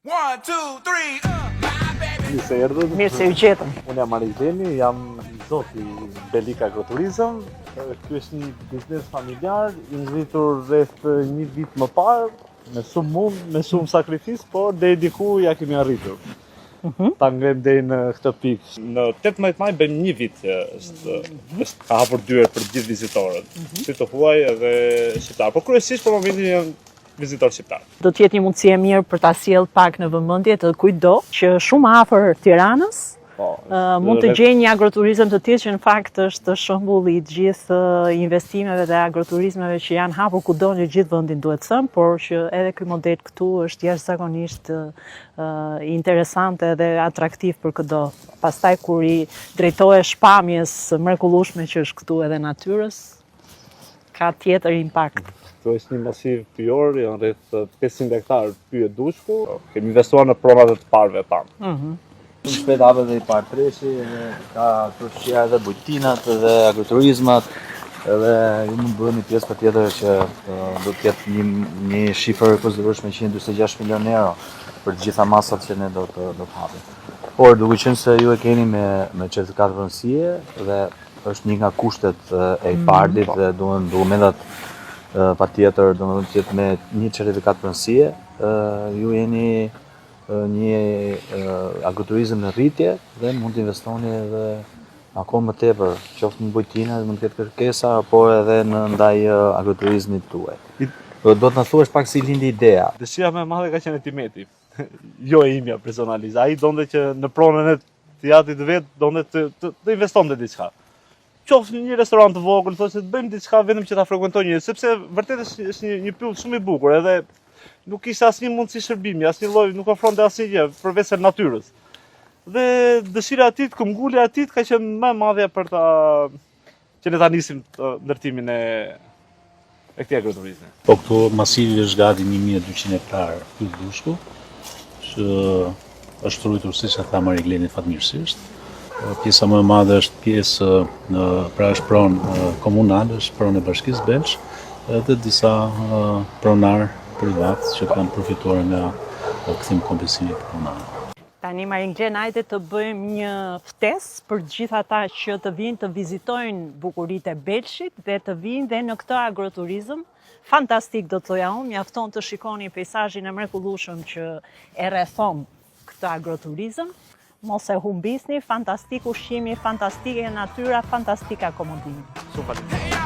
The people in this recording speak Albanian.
One, two, three, uh, my baby. Mirë se erdhët. Mirë se ju gjetëm. Unë jam Marigleni, jam i zoti i Belika Agroturizëm. Ky është një biznes familjar i ngritur rreth një vit më parë, me shumë mund, me shumë sakrificë, por deri diku ja kemi arritur. Mhm. Ta ngrem deri në këtë pikë. Në 18 maj bëjmë një vit që është është ka hapur dyert për gjithë vizitorët, Mhm. si të huaj edhe shqiptar. Por kryesisht për momentin janë vizitorë shqiptar. Do të jetë një mundësi e mirë për ta sjellë pak në vëmendje të kujtdo që shumë afër Tiranës Po, ë, mund të gjejnë një agroturizëm të tillë që në fakt është shembulli i të gjithë ë, investimeve dhe agroturizmeve që janë hapur kudo në gjithë vendin duhet thënë, por që edhe ky model këtu është jashtëzakonisht ë, ë, interesante dhe atraktiv për këdo. Pastaj kur i drejtohesh pamjes së mrekullueshme që është këtu edhe natyrës, ka tjetër impakt. Këtu është një masiv pyjor, janë rreth 500 hektar pyje dushku. Kemi investuar në pronat e të parëve tanë. Shumë shpejt hapet dhe i parë treshi, edhe ka përfshirë edhe bujtinat edhe agroturizmat, edhe ju mund të bëheni pjesë patjetër që ë, do të jetë një një shifër e konsiderueshme 146 milion euro për të gjitha masat që ne do të do të hapim. Por duke qenë se ju e keni me me certifikatë pronësie dhe është një nga kushtet ë, e IPARD-it dhe duhen dokumentat ë, patjetër, domethënë të jetë me një certifikatë pronësie, ë, ju jeni ë, një ë, agroturizëm në rritje dhe mund të investoni edhe akoma më tepër, qoftë në bujtina, mund të ketë kërkesa, por edhe në ndaj ë, agroturizmit tuaj. Do të na thuash pak si lindi ideja. Dëshira më e madhe ka qenë e Timeti. jo e imja personalisht. Ai donte që në pronën e të jatit vet donte të, të, të investonte diçka. Qoftë në një restorant të vogël, thoshte të bëjmë diçka vetëm që ta frekuentojnë njerëzit, sepse vërtet është, është një, një pyll shumë i bukur, edhe nuk kishte asnjë mundësi shërbimi, asnjë lloj, nuk ofronte asnjë gjë përveç se natyrës. Dhe dëshira e tij, këmbgulja e tij ka qenë më e madhja për ta që ne ta nisim të, ndërtimin e e këtij agroturizmi. Po këtu masivi është gati 1200 hektar pyll dushku, që është ruajtur siç e tha Marigleni fatmirësisht. Pjesa më e madhe është pjesë në pra është pronë e, komunale, është pronë e Bashkisë Belsh, edhe disa e, pronar privat që kanë përfituar nga e, kthim kompensimi pronar. Tani Maringlen, hajde të bëjmë një ftesë për të gjithë ata që të vinë të vizitojnë bukuritë e Belshit dhe të vinë dhe në këtë agroturizëm fantastik do të thoja unë, mjafton të shikoni peizazhin e mrekullueshëm që e rrethon këtë agroturizëm. Mos e humbisni, fantastik ushqimi, fantastike natyra, fantastik akomodimi. Shumë faleminderit.